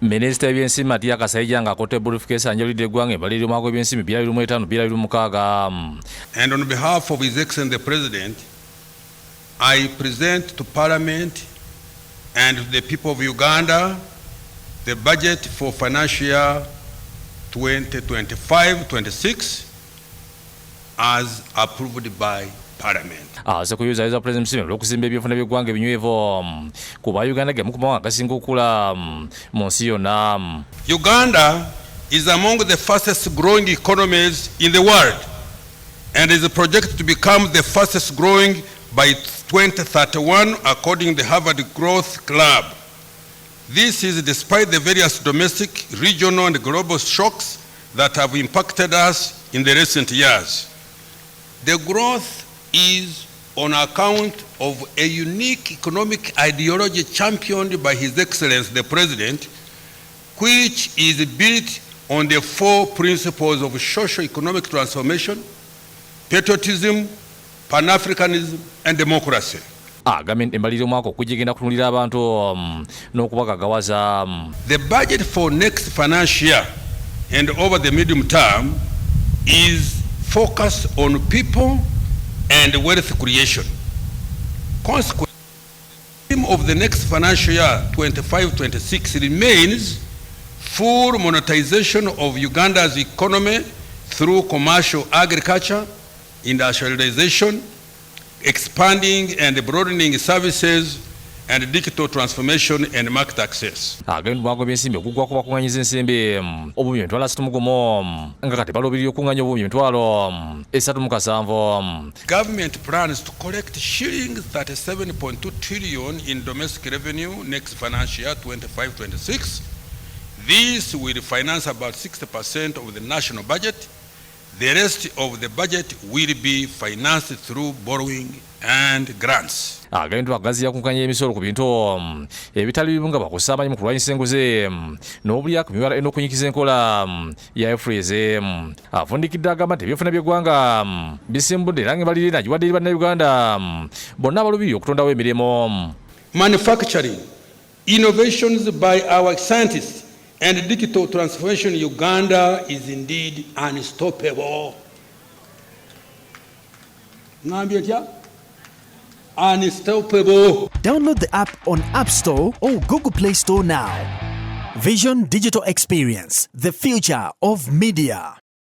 Minisita w'ebyensimbi Matia Kasaija ng'akutte briefcase anjulidde eggwanga embalirira y'omwaka gw'ebyensimbi 2025 2026. And on behalf of His Excellency the President, I present to Parliament and to the people of Uganda the budget for financial year 2025-26 as approved by Parliament. Aze kuyozaayoza Pulezidenti Museveni olw'okuzimba ebyenfuna by'eggwanga ebinywevu kuba Uganda gemu ku mawanga agasinga okukula mu nsi yonna. Uganda is among the fastest growing economies in the world and is projected to become the fastest growing by 2031, according to the Harvard Growth Club. This is despite the various domestic, regional and global shocks that have impacted us in the recent years. The growth is on account of a unique economic ideology championed by His Excellency the President, which is built on the four principles of socio-economic transformation, patriotism, Pan-Africanism, and democracy. Agambye nti embalirira omwaka okujja egenda kutunulira abantu n'okubagagawaza. The budget for next financial year and over the medium term is focused on people and wealth creation. Consequently, the theme of the next financial year 25-26 remains full monetization of Uganda's economy through commercial agriculture, industrialization, expanding and broadening services, and digital transformation and market access. Agambye nti omwaka gw'ebyensimbi oguggwako bakuŋŋanyiza ensimbi obuwumbi 301 nga kati baluubirira okuŋŋanya obuwumbi 307. Government plans to collect shillings 37.2 trillion in domestic revenue next financial year 25-26. This will finance about 60% of the national budget. The rest of the budget will be financed through borrowing and grants. Agambye nti bagaziya kunkanya emisolo ku bintu ebitali bimu nga bakozesa amaanyi mu kulwanyisa enguzi n'obulyake mu URA n'okunyikiza enkola ya EFRIS. Afundikidde agamba nti ebyenfuna by'eggwanga bisimbudde era ng'embalirira agiwadde eri Bannayuganda bonna abalubirira okutondawo emirimu. Manufacturing, innovations by our scientists, and digital transformation, Uganda is indeed unstoppable. Ngambye ntya? Unstoppable. Download the app on App Store or Google Play Store now. Vision Digital Experience, the future of media.